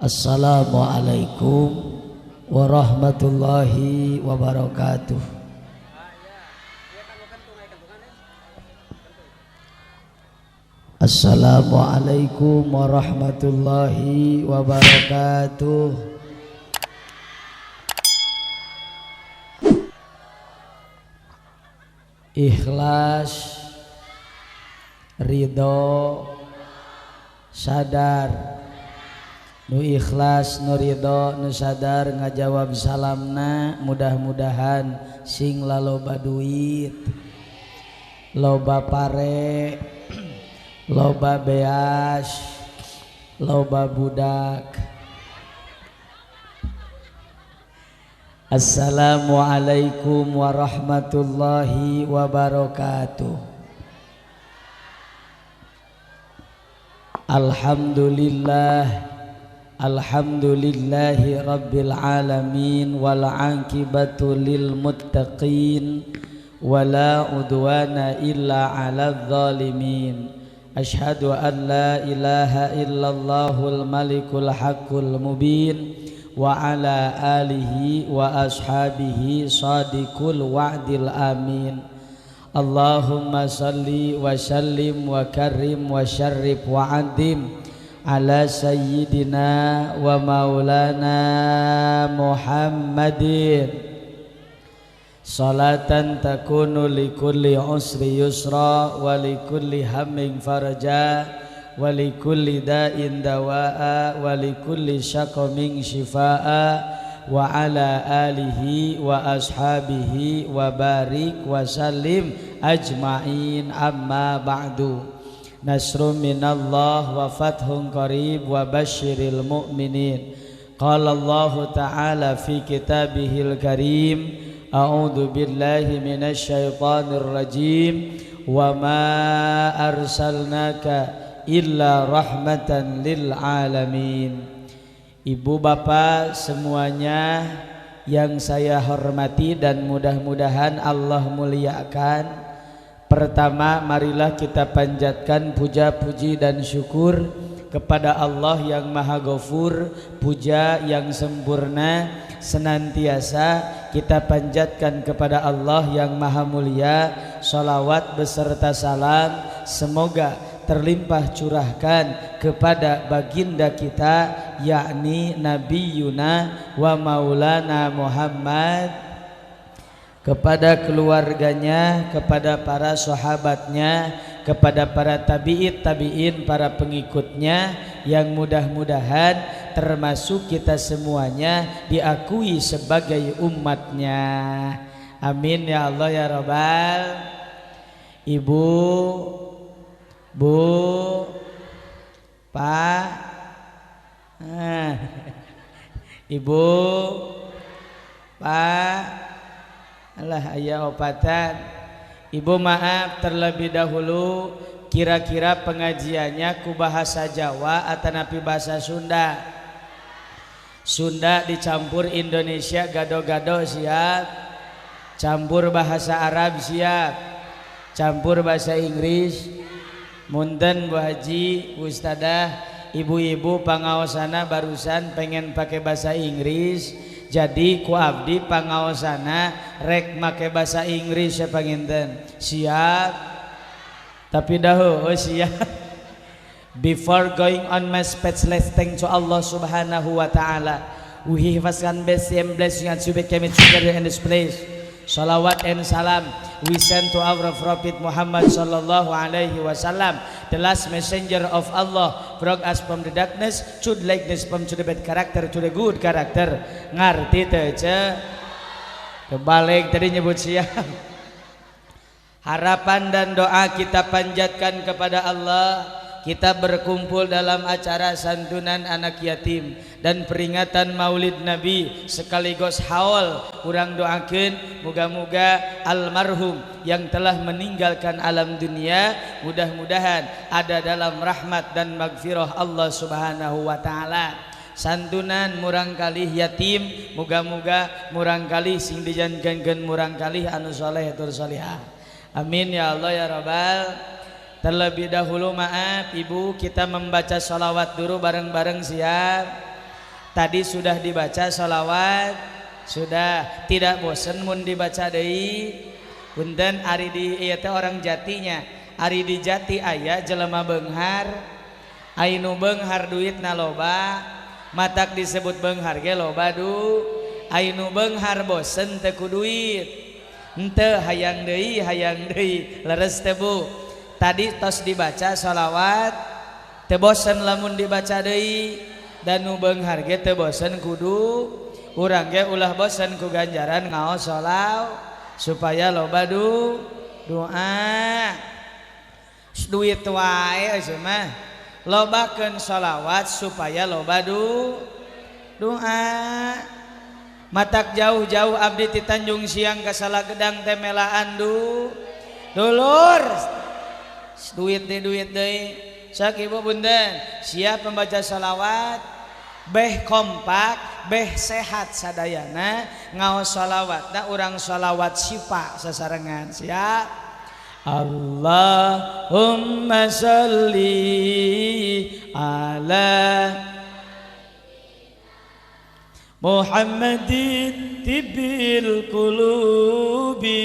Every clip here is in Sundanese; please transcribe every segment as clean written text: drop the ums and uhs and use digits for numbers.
Assalamualaikum warahmatullahi wabarakatuh. Assalamualaikum warahmatullahi wabarakatuh. Ikhlas, ridho, sadar. Nu ikhlas, nu ridho, nu sadar ngajawab salamna, mudah-mudahan sing laloba duit, loba pare, loba beas, loba budak. Assalamualaikum warahmatullahi wabarakatuh. Alhamdulillah, alhamdulillahi rabbil alamin, wal aqibatu lil muttaqin, wala udwana illa 'alal zalimin. Ashhadu an la ilaha illallahul malikul haqqul mubin, wa ala alihi wa ashabihi sadiqul wa'dil amin. Allahumma salli wa sallim wa karrim wa syarrif wa adim ala sayyidina wa maulana Muhammadin. Salatan takunu likulli usri yusra, wa likulli hammin faraja, wa likulli da'in dawa'a, wa likulli syaqamin shifaa, wa ala alihi wa ashabihi wa barik wa sallim ajma'in. Amma ba'du. Nasrum minallah wa fathun qarib wa basyiril mu'minin. Qala Allahu ta'ala fi kitabihil karim, a'udzu billahi minasyaitonir rajim, wa ma arsalnaka illa rahmatan lil alamin. Ibu bapak semuanya yang saya hormati dan mudah-mudahan Allah muliakan. Pertama, marilah kita panjatkan puja, puji dan syukur kepada Allah yang Maha Ghafur, puja yang sempurna senantiasa kita panjatkan kepada Allah yang Maha Mulia. Salawat beserta salam semoga terlimpah curahkan kepada baginda kita, yakni Nabi Yuna wa Maulana Muhammad, kepada keluarganya, kepada para sahabatnya, kepada para tabi'it tabi'in, para pengikutnya, yang mudah-mudahan termasuk kita semuanya diakui sebagai umatnya. Amin ya Allah ya Rabbal. Ibu, Bu, Pak, Ibu, Pak, alah ayah opatan. Ibu maaf terlebih dahulu, kira-kira pengajiannya ku bahasa Jawa atau napi bahasa Sunda? Sunda dicampur Indonesia gado-gado siap, campur bahasa Arab siap, campur bahasa Inggris. Munten Bu Haji, Ustadzah, ibu-ibu pangaosana barusan pengen pakai bahasa Inggris, jadi ku abdi pangaosana rek make bahasa Inggris ya panginten. Siap? Tapi dahu, oh siap. Before going on my speech, let's thank to Allah Subhanahu wa ta'ala. We have us best and blessing and to be came together in this place. Salawat and salam we send to our Prophet Muhammad sallallahu alaihi wasallam, the last messenger of Allah, brought us from the darkness to the likeness, from to the bad character to the good character. Ngarti teu ce? Kebalik tadi nyebut siap. Harapan dan doa kita panjatkan kepada Allah. Kita berkumpul dalam acara santunan anak yatim dan peringatan Maulid Nabi sekaligus haul. Kurang doakan moga-moga almarhum yang telah meninggalkan alam dunia mudah-mudahan ada dalam rahmat dan magfirah Allah Subhanahu wa ta'ala. Santunan murang kalih yatim, moga-moga murang kalih sing dijanjikeun murang kalih anu soleh tur solihah. Amin ya Allah ya Rabbal. Terlebih dahulu maaf ibu, kita membaca sholawat dulu bareng-bareng, siap? Tadi sudah dibaca sholawat, sudah tidak bosen mun dibaca deui. Punten ari di ieu teh orang jatinya, ari di jati aya jelema beunghar, ai nu beunghar duitna loba, matak disebut beunghar ge loba du. Ai nu beunghar bosen teu ku duit. Henteu hayang deui leres teh Bu. Tadi tos dibaca sholawat teu bosen lamun dibaca deui, dan nu beunghar ge teu bosen kudu urang ge ulah bosen ku ganjaran ngaos sholawat supaya loba du doa. Duit wae euy mah lobakeun sholawat supaya loba du doa. Matak jauh-jauh abdi ti Tanjung Siang ka Salagedang teh melaan du dulur duit deui. Sok ibu punten siap membaca sholawat beh kompak beh sehat sadayana ngaos sholawatna urang sholawat syifa sasarengan. Siap. Allahumma sholli ala Muhammadin tibbil qulubi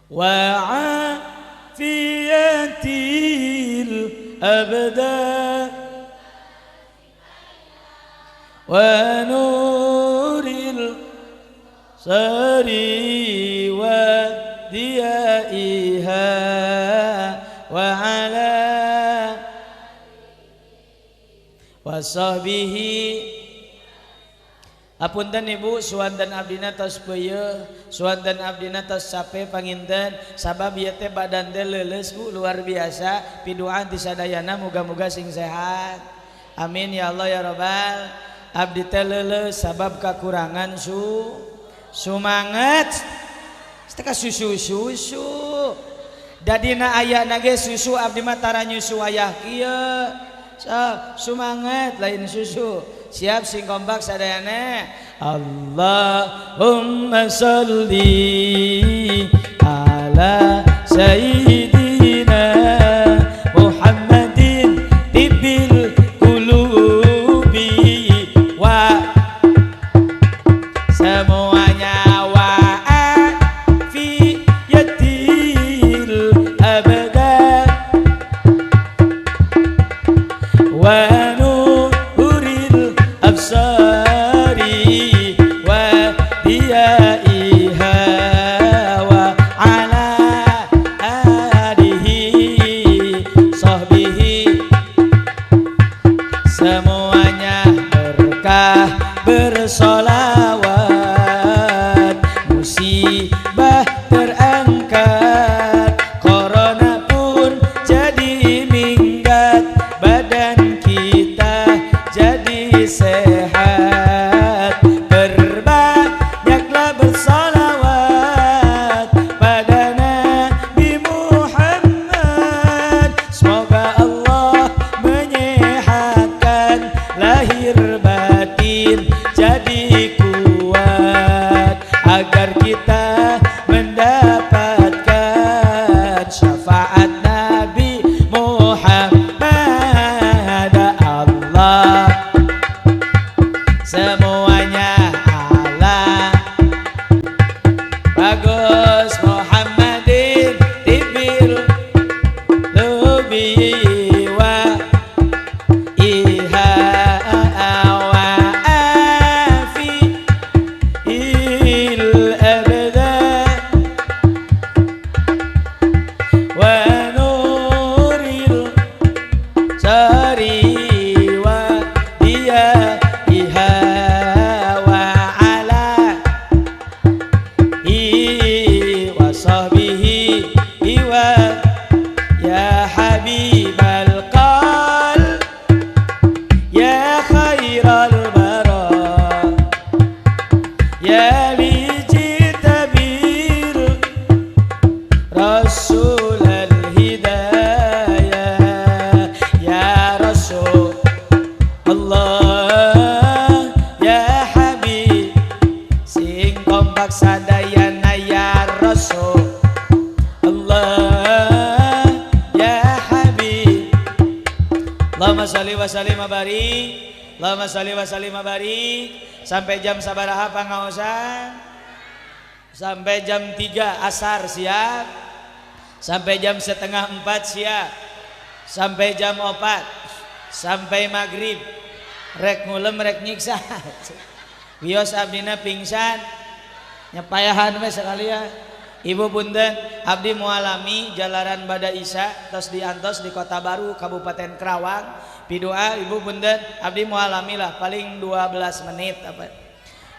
wa afiyatil abdan wa nuril sari wa diyaiha wa ala wasahbihi. Apunten ibu suwanten abdina tos peuyeul, suwanten abdina tos cape panginten, sabab ieu teh badan teh leuleus Bu luar biasa. Piduaan ti sadayana muga-muga sing sehat. Amin ya Allah ya Rabbal. Abdi teh leuleus sabab kakurangan sumanget. Teh susu-susu. Dadina ayana ge susu abdi mah tara nyusu wayah kieu. So, sumanget lain susu. Siap sing kompak sadayana. Allahumma sholli ala sayyidina Muhammadin tibil qulubi wa semuanya wa afiyatil abdan wa nuril absari wa diyaiha wa ala alihi sahbihi. Semuanya berkah bersolawat, musibah terangkat, corona pun jadi minggat, badan kita jadi sehat. Perbanyaklah bersolawat pada Nabi Muhammad. Semoga Allah menyehatkan lahir batin jadi kuat, agar kita mendapatkan syafaat Nabi Muhammad. Allah semuanya ala bagus Muhammadin tibil lubi wa iha wa afi il abda wa nuril sari wa diyaiha wa ala wa sahbihi wa ya habibal qal ya khairal bara ya lijtabil rasul al hidayah ya rasul Allah ya habib sing kompak sadayana ya rasul Allah ya habib Allahumma sholli wa sallim wa barik. Allahumma sholli wa sallim wa barik. Sampai jam sabaraha pangaosan? Sampai jam 3 asar siap. Sampai jam 3:30 siap. Sampai jam 4. Sampai maghrib. Rek ngulem rek nyiksa. Wios abdina pingsan. Nyepayahan we sekalian. Ibu punten, abdi mualami jalaran bada isya tos diantos di Kota Baru Kabupaten Kerawang. Pidoa ibu punten, abdi mualami lah paling 12 menit apa.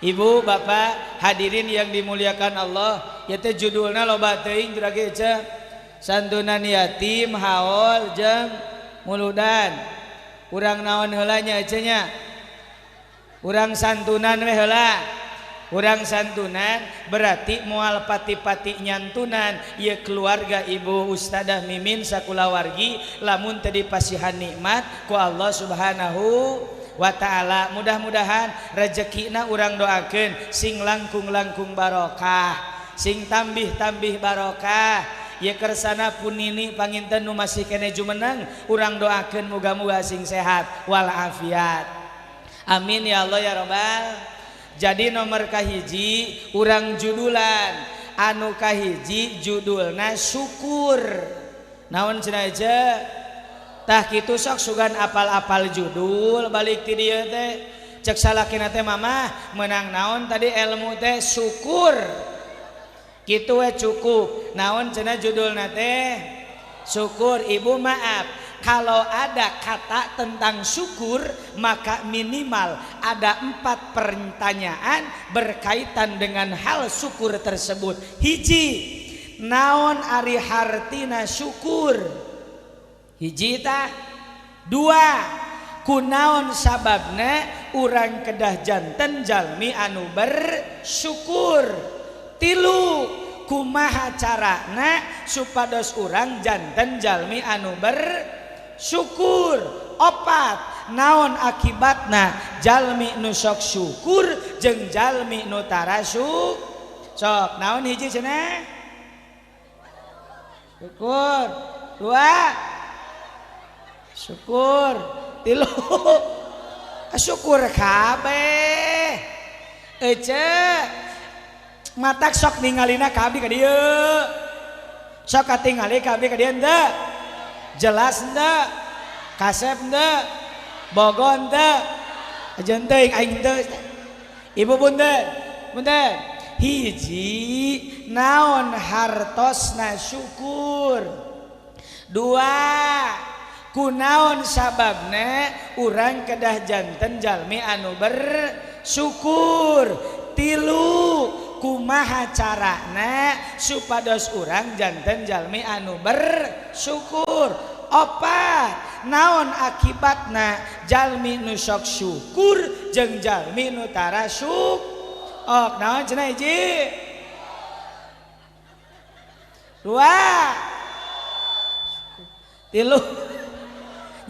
Ibu bapak hadirin yang dimuliakan Allah, ieu teh judulna loba teuing jurage ece. Santunan yatim haul jeung muludan. Urang naon heula nya ece nya? Urang santunan we heula. Urang santunan berarti moal pati-pati nyantunan ieu keluarga ibu ustadzah Mimin sakulawargi lamun teu dipasihan nikmat ku Allah Subhanahu wa taala. Mudah-mudahan rezekina urang doakeun sing langkung-langkung barokah, sing tambih-tambih barokah. Ieu kersana punini panginten nu masih kene jumeneng urang doakeun muga-muga sing sehat walafiat. Amin ya Allah ya robbal. Jadi nomor kahiji urang judulan anu kahiji judulna syukur. Naon cenah aja? Tah kitu sok sugan apal-apal judul balik ti dieu teh. Cek salakina teh mamah menang naon tadi ilmu teh syukur. Kitu we cukup. Naon cenah judulna teh? Syukur. Ibu maaf, kalau ada kata tentang syukur maka minimal ada 4 pertanyaan berkaitan dengan hal syukur tersebut. Hiji, naon ari hartina syukur? Hiji ta. Dua, kunaon sababna urang kedah janten jalmi anu bersyukur. Tilu, kumaha carana supados urang janten jalmi anu bersyukur. Opat, naon akibatna jalmi nu sok syukur jeung jalmi nu tara syukur. Sok naon hiji cenah? Syukur. Dua, syukur. Tilu, syukur kabeh. Ece matak sok ningalina ka abdi ka dieu. Sok katingali ka abdi ka dieu henteu? Jelas henteu? Kasep henteu? Bogo henteu? Ajeun teuing aing henteu. Ibu punten, punten. Hiji, naon hartosna syukur. Dua, kunaon sababna urang kedah janten jalmi anu bersyukur. Tilu, kumaha carana supados urang janten jalmi anu bersyukur. Opat, naon akibatna jalmi nu sok syukur jeung jalmi nu tara syukur. Ok, naon cenah hiji? Dua, tilu.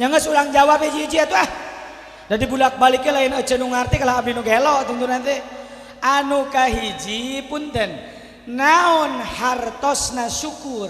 Nya geus urang jawab hiji-hiji atuh ah. Da dibulak-baliknya lain ece nu ngarti kalah abdi nu gelo tentu nanti. Anu kahiji punten, naon hartosna syukur?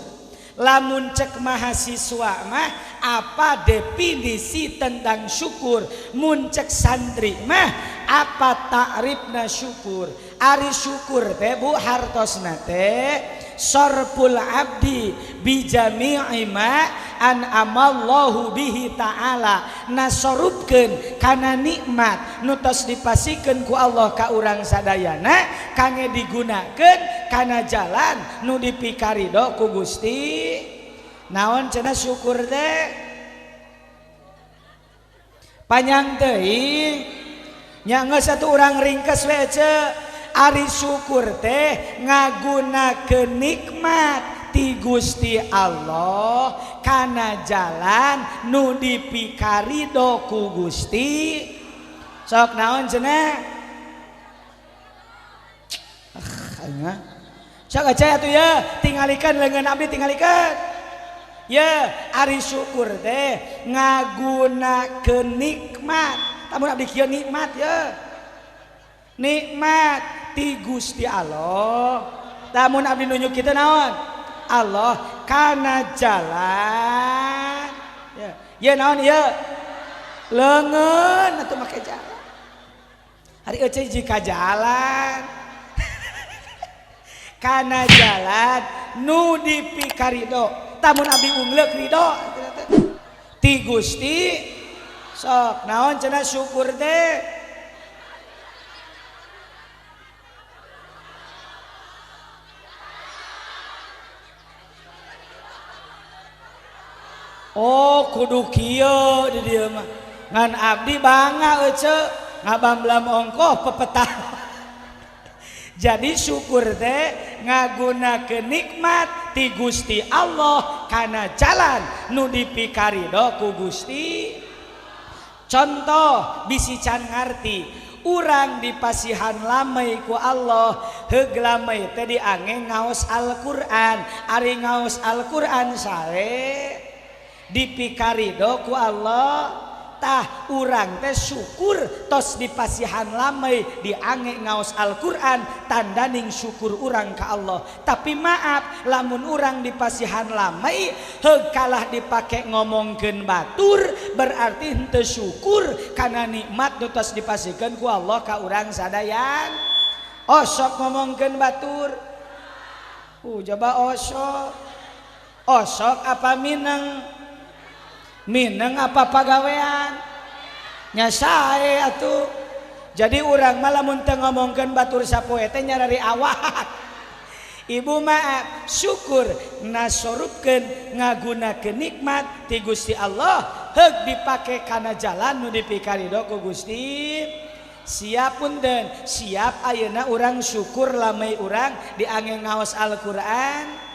Lamun cek mahasiswa mah apa definisi tentang syukur? Mun cek santri mah apa ta'rifna syukur? Ari syukur teh bu hartosna teh sorful abdi bijami'i ma an amallahu bihi ta'ala, nasorupkeun kana nikmat nu tos dipasikeun ku Allah ka urang sadayana kangge digunakeun kana jalan nu dipikarido ku Gusti. Naon cenah syukur teh? Panjang teuing nya geus atuh urang ringkes we ece. Ari syukur teh ngagunakeun nikmat ti Gusti Allah kana jalan nu dipikarido ku Gusti. Sok naon cenah? Ah, sok aja atuh ya, tingalikeun leungeun abdi tingalikeun. Ya, ari syukur teh ngagunakeun nikmat. Tamun abdi kieu nikmat ya. Nikmat ti Gusti Allah. Tamun abdi nunjuk kita naon? Allah kana jalan. Ya, ya naon ya? Leungeun atuh make jalan. Ari euceu jika jalan. Kana jalan nu dipikarido. Tamun abdi ungleuk ridho ti Gusti sok naon cenah syukur teh. Oh kudu kieu di dieu mah ngan abdi bangga euceu ngabamblam ongkoh pepetah. Jadi syukur teh ngagunakeun nikmat ti Gusti Allah kana jalan nu dipikarido ku Gusti. Contoh bisi can ngarti urang dipasihan lamai ku Allah heug lamai teh diange ngaos Al-Qur'an ari ngaos Al-Qur'an sae dipikarido ku Allah. Tah urang teh syukur tos dipasihan lamai diange ngaos Al-Qur'an tandaning syukur urang ka Allah. Tapi maaf lamun urang dipasihan lamai heug kalah dipake ngomongkeun batur berarti henteu syukur kana nikmat nu tos dipasihkeun ku Allah ka urang sadayan. Osok ngomongkeun batur. Coba osok. Osok apa mineng? Mineng apa pagawean nya sae atuh. Jadi urang mah lamun teu ngomongkeun batur sapoe teh nyarari awak. Ibu maaf syukur nasorupkeun ngagunakeun nikmat ti Gusti Allah heug dipake kana jalan nu dipikarido ku Gusti. Siap punten siap ayeuna urang syukur lamai urang diange ngaos Al-Qur'an.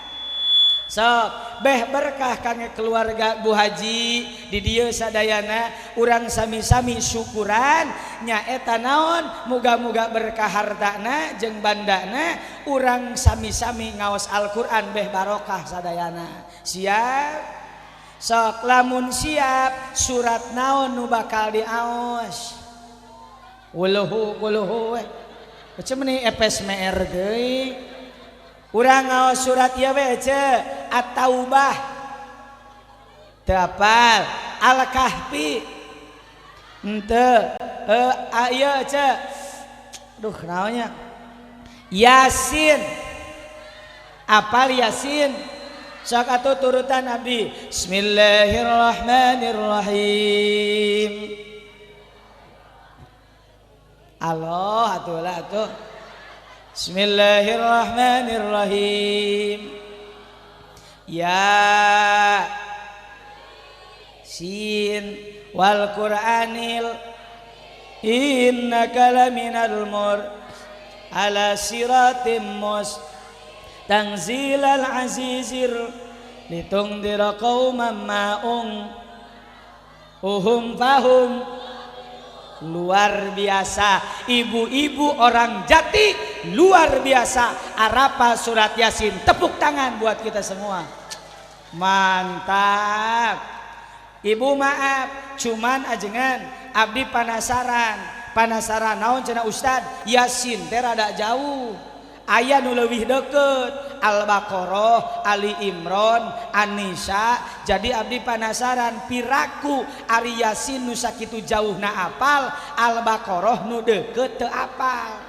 Sok beh berkah kangge keluarga Bu Haji di dieu sadayana urang sami-sami syukuran nyaeta naon muga-muga berkah hartana jeung bandana urang sami-sami ngaos Al-Qur'an beh barokah sadayana. Siap? Sok lamun siap surat naon nu bakal diaos? Wuluhu wuluhu we. Macam ni epes meer deui. Urang ngaos surat ieu we ce At-Taubah. Teu apal Al-Kahfi. Henteu ieu ce. Duh naonnya? Yasin. Apal Yasin? Sok atuh turutan abdi. Bismillahirrahmanirrahim. Allah atuh lah atuh. Bismillahirrahmanirrahim. Ya sin wal qur'anil innaka laminal mur ala siratim mus tanzilal azizir litungdira qauman ma'ung uhum fahum. Luar biasa ibu-ibu orang Jati luar biasa arapa surat Yasin. Tepuk tangan buat kita semua. Mantap. Ibu maaf cuman ajengan abdi panasaran. Panasaran naon cenah Ustad? Yasin teh rada jauh. Aya nu leuwih deukeut Al-Baqarah, Ali Imran, An-Nisa. Jadi abdi panasaran piraku ari Yasin nu sakitu jauhna apal, Al-Baqarah nu deukeut teu apal.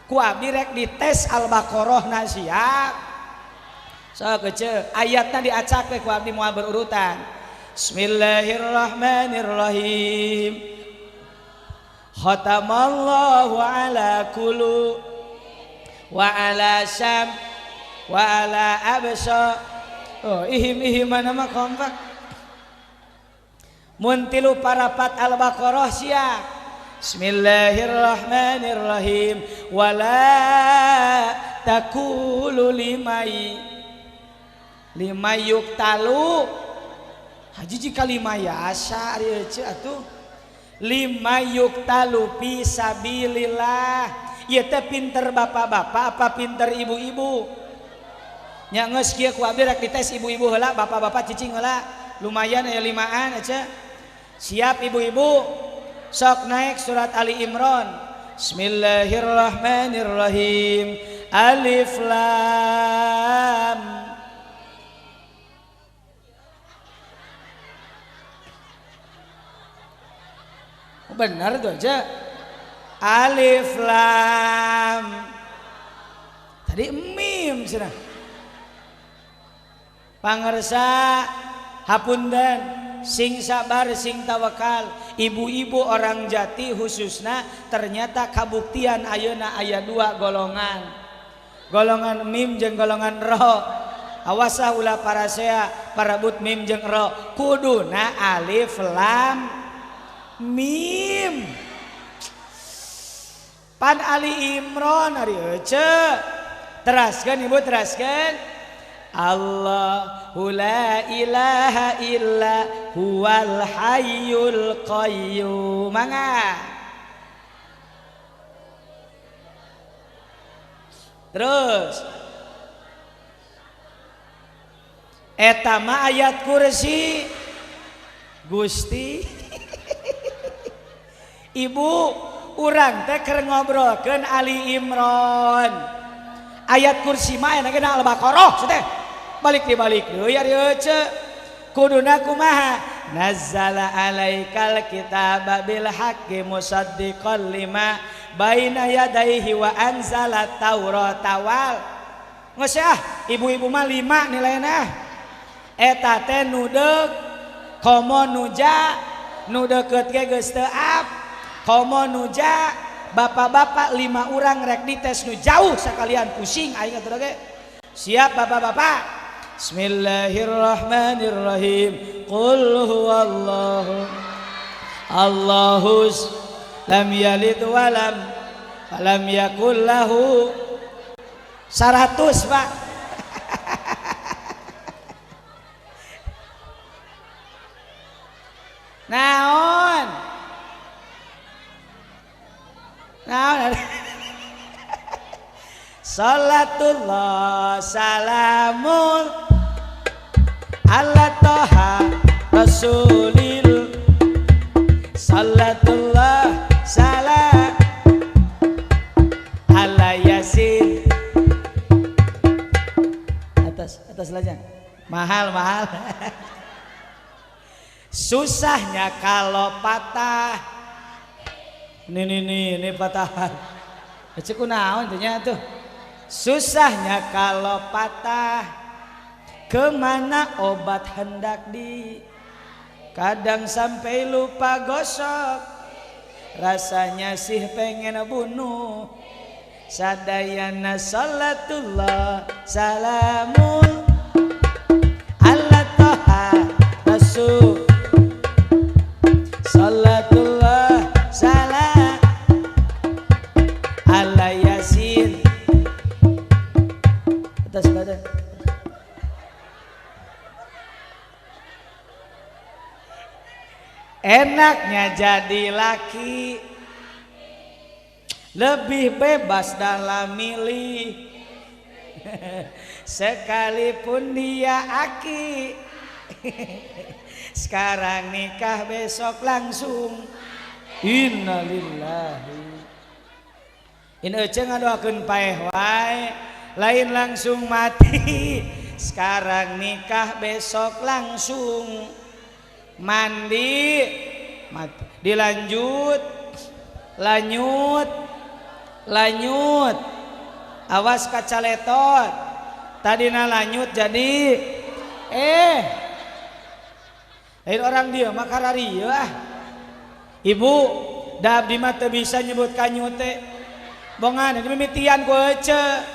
Ku abdi rek dites Al-Baqarah na siap. Sok kece ayatna diacak we ku abdi moal berurutan. Bismillahirrahmanirrahim. Khatamallahu ala qulu wa ala sam wa ala absa. Oh ihim ihim mana mah kompak. Mun tilu parapat Al-Baqarah sia. Bismillahirrahmanirrahim. Wala taqulu limai lima yuktalu haji jika lima yasa ari euceu atuh lima yuktalu fi sabilillah. Ieu teh pinter bapak-bapak apa pinter ibu-ibu? Nya geus kieu ku abdi rek dites ibu-ibu heula, bapak-bapak cicing heula. Lumayan aya limaan aja. Siap ibu-ibu? Sok naik surat Ali Imran. Bismillahirrahmanirrahim. Alif lam. Benar tuh aja. Alif lam. Tadi mim cenah. Pangersa hapunten sing sabar sing tawakal. Ibu-ibu orang Jati khususna ternyata kabuktian ayeuna aya dua golongan. Golongan mim jeung golongan ro. Awasah ulah parasea parabut mim jeung ro. Kuduna alif lam mim. Pan Ali Imron ari ece. Teraskeun ibu teraskeun. Allahu la ilaha illa huwal hayyul qayyum. Mangga. Terus eta mah ayat kursi Gusti. Ibu urang teh keur ngobrolkeun Ali Imron. Ayat kursi mah aya na Al-Baqarah teh. Balik dibalik deui ari ece. Kuduna kumaha? Nazzala alaikal kitaba bil haqqi musaddiqan lima baina yadayhi wa anzala taurata wal. Geus ah, ibu-ibu mah 5 nilaina. Eta teh nu deuk komo nuja nu deukeut ge geus teu ap. Komo nuja bapak-bapak 5 urang rek dites nu jauh sakalian pusing aing atuh ge. Siap bapak-bapak. Bismillahirrahmanirrahim. Qul huwallahu Allahus lam yalid walam lam yakul lahu. 100 Pak. Naon? Naon? Salatullah salamun ala toha rasulil. Salatullah salam ala yasin. Atas atas lajang. Mahal mahal. Susahnya kalau patah. Ini patah. Cek kunaon teh nya tuh. Susahnya kalau patah. Kemana obat hendak di? Kadang sampai lupa gosok. Rasanya sih pengen bunuh. Sadayana salatullah salamun ala toha rasul. Salatullah salam ala yasin. Atas badan. Enaknya jadi laki, lebih bebas dalam milih. Sekalipun dia aki. Sekarang nikah besok langsung. Innalillahi. Ini ece ngadoakeun paeh wae, lain langsung mati. Sekarang nikah besok langsung mandi mati. Dilanjut lanyut lanyut. Awas kacaletot. Tadina lanyut jadi lain orang dia mah kararieu ah. Ibu da abdi mah teu bisa nyebut kanyut teh. Bongan ini mimitian ku ece.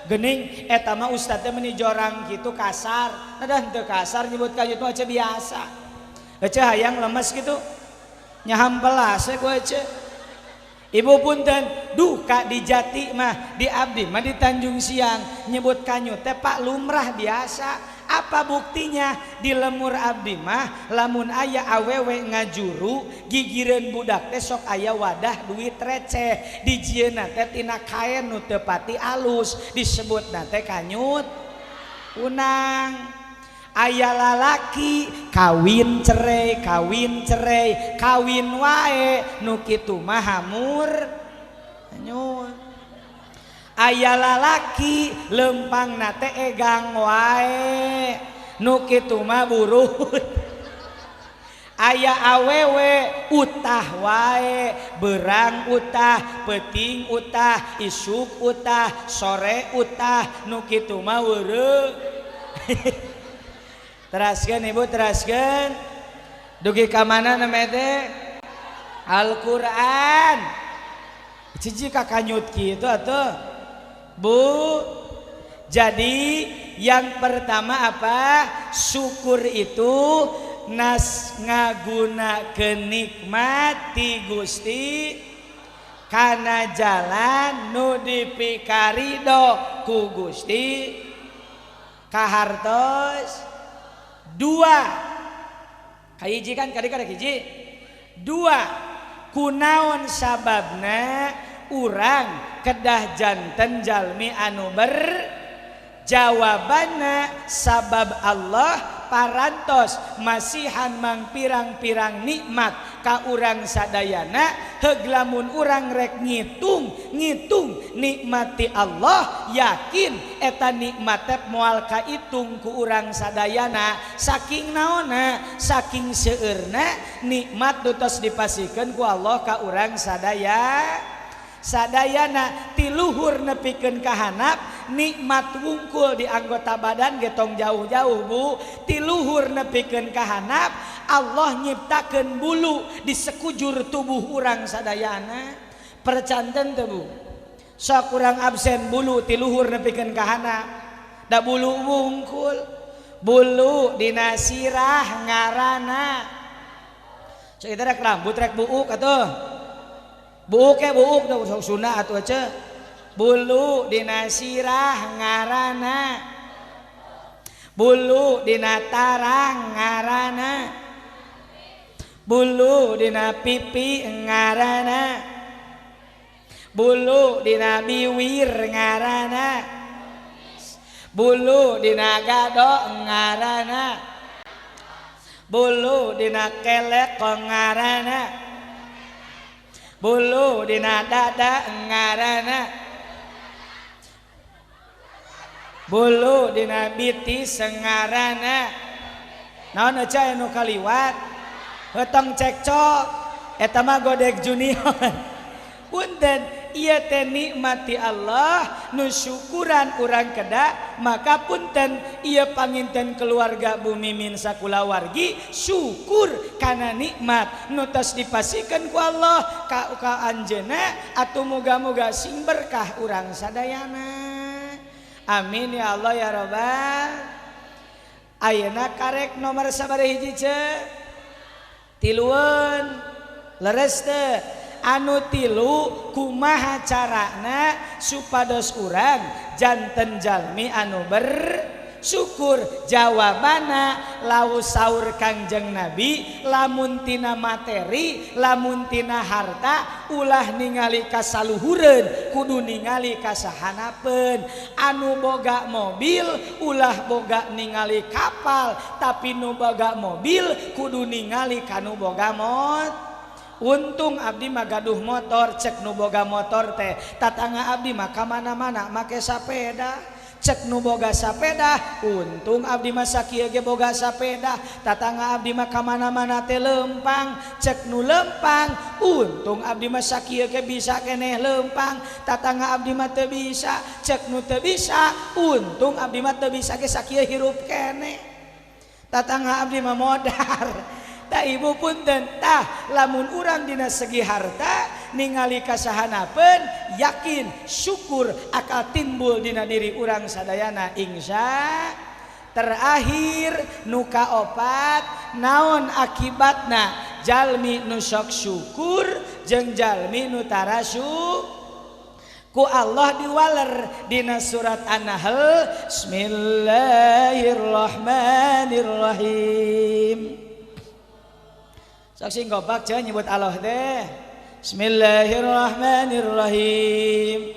Geuning eta mah ustad teh meuni jorang kitu kasar. Nah da henteu kasar nyebut kanyut mah ece biasa. Ece hayang lemes gitu. Nyahampelas we ku ece. Ibu punten duka di Jati mah di abdi mah di Tanjung Siang nyebut kanyut teh Pak lumrah biasa. Apa buktinya? Di lemur abdi mah lamun aya awewe ngajuru gigireun budak teh sok aya wadah duit receh dijieunna teh tina kaen nu teu pati alus disebutna teh kanyut unang. Aya lalaki kawin cerai kawin cerai kawin wae nu kitu mah hamur anyut. Aya lalaki lempangna teh egang wae nu kitu mah burut. Aya awewe utah wae, berang utah, peuting utah, isuk utah, sore utah, nu kitu mah weureuh. Teraskeun ibu, teraskeun. Dugi ka mana namanya teh? Al-Qur'an. Cici kakanyut kitu atuh. Bu, jadi yang pertama apa? Syukur itu nas ngagunakeun nikmat ti Gusti kana jalan nu dipikarido ku Gusti kahartos. Dua, kahiji kan kadi kada hiji. Dua, kunaon sababna urang kedah janten jalmi anu ber? Jawabanna sabab Allah parantos masihan mangpirang-pirang nikmat ka urang sadayana, heug lamun urang rek ngitung nikmati Allah, yakin eta nikmat teh moal kaitung ku urang sadayana. Saking naonna, saking seueurna nikmat nu tos dipasihkeun ku Allah ka urang sadaya. Sadayana tiluhur nepikeun ka handap nikmat wungkul di anggota badan getong jauh-jauh bu, tiluhur nepikeun ka handap Allah nyiptakeun bulu di sekujur tubuh urang sadayana. Percanten teu bu? Sok urang absen bulu tiluhur nepikeun ka handap, da bulu wungkul, bulu dina sirah ngaranna. Sok kita rek rambut rek buuk atuh. Buuk ya buuk tuh Sunda atuh aja. Bulu dina sirah ngarana, bulu dina tarang ngarana, bulu dina pipi ngarana, bulu dina biwir ngarana, bulu dina gado ngarana, bulu dina kelek ngarana, bulu dina dada ngarana, bulu dina bitis ngarana. Naon aja anu kaliwat hetong cekcok eta mah godek junior. Punten ieu teh nikmati Allah nu syukuran urang kedah, maka punten ieu panginten keluarga Bu Mimin sakulawargi syukur kana nikmat nu tos dipasihkeun ku Allah ka anjeunna, atuh muga-muga sing berkah urang sadayana. Amin ya Allah ya Rabbal. Ayeuna karek nomor sabaraha hiji ce? Tilueun. Leres teu? Anu tilu kumaha carana supados urang janten jalmi anu bersyukur? Jawabana lau saur Kangjeng Nabi, lamun tina materi, lamun tina harta ulah ningali kasaluhureun, kudu ningali kasahanapeun. Anu boga mobil ulah boga ningali kapal, tapi nu boga mobil kudu ningali kanu boga motor. Untung abdi mah gaduh motor, cek nu boga motor teh tatangga abdi mah ka mana-mana make sapeda. Cek nu boga sapeda, untung abdi mah sakieu ge boga sapeda, tatangga abdi mah ka mana-mana teh lempang. Cek nu lempang, untung abdi mah sakieu ge bisa keneh lempang, tatangga abdi mah teu bisa. Cek nu teu bisa, untung abdi mah teu bisa ge sakieu hirup keneh, tatangga abdi mah modar. Tah ibu punten, tah lamun urang dina segi harta ningali kasahanapeun, yakin syukur akal timbul dina diri urang sadayana insya. Terakhir nu kaopat, naon akibatna jalmi nu sok syukur jeung jalmi nu tara syukur? Ku Allah diwaler dina surat An-Nahl, Bismillahirrahmanirrahim. Sok sing gopak jangan nyebut Allah deh. Bismillahirrahmanirrahim.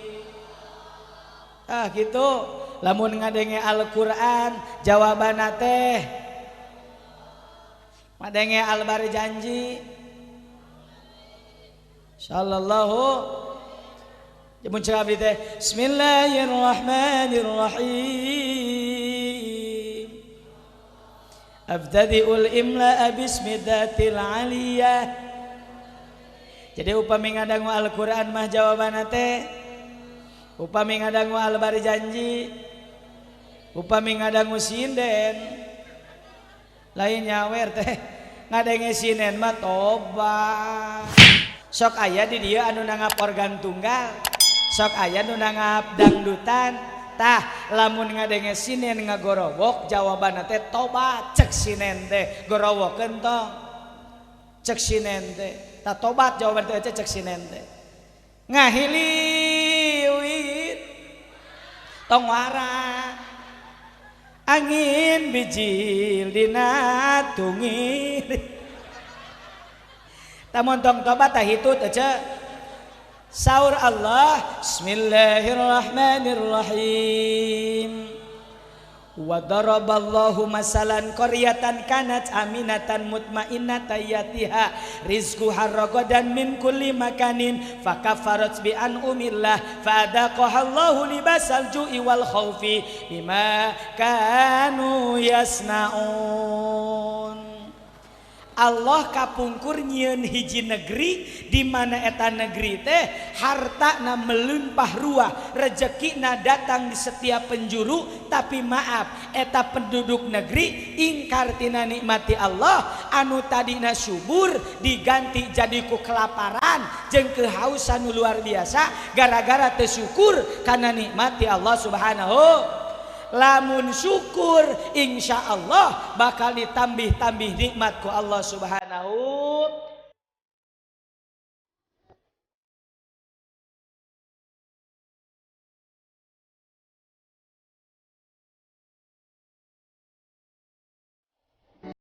Ah gitu. Lamun ngadenge Al-Qur'an jawabanna teh ngadenge Al-Bari janji sallallahu mun cek abdi teh Bismillahirrahmanirrahim. Abtadiul imla'a bismi dzatil aliyah. Jadi upami ngadangu Al-Qur'an mah jawabanna teh, upami ngadangu Al-Barjanji, upami ngadangu sinden lain nyawer teh, ngadenge sinden mah tobat. Sok aya di dieu anu nanggap organ tunggal, sok aya nu nanggap dangdutan. Tah lamun ngadenge sinen ngagorowok jawabanna teh tobat. Cek sinen teh gorowokeun tong, cek sinen teh tah tobat jawaban teh cek sinen teh ngahiliwit tong wara angin bijil dina tungir. Tah mun tong tobat tah hitut ece. Saur Allah, bismillahirrahmanirrahim. Wa daraballahu masalan qaryatan kanat aminatan mutmainnatan yatiha rizquha ragadan min kulli makanin fakafarat bi an'umillah fadaqaha Allahu libasal ju'i wal khaufi bima kanu yasnaun. Allah kapungkur nyieun hiji negeri di mana eta negeri teh hartana melimpah ruah, rezekina datang di setiap penjuru, tapi maaf eta penduduk negeri ingkar tina nikmati Allah, anu tadina subur diganti jadi ku kelaparan jeung kehausan luar biasa gara-gara teu syukur kana nikmati Allah Subhanahu. Lamun syukur insya Allah bakal ditambih-tambih nikmat ku Allah Subhanahu.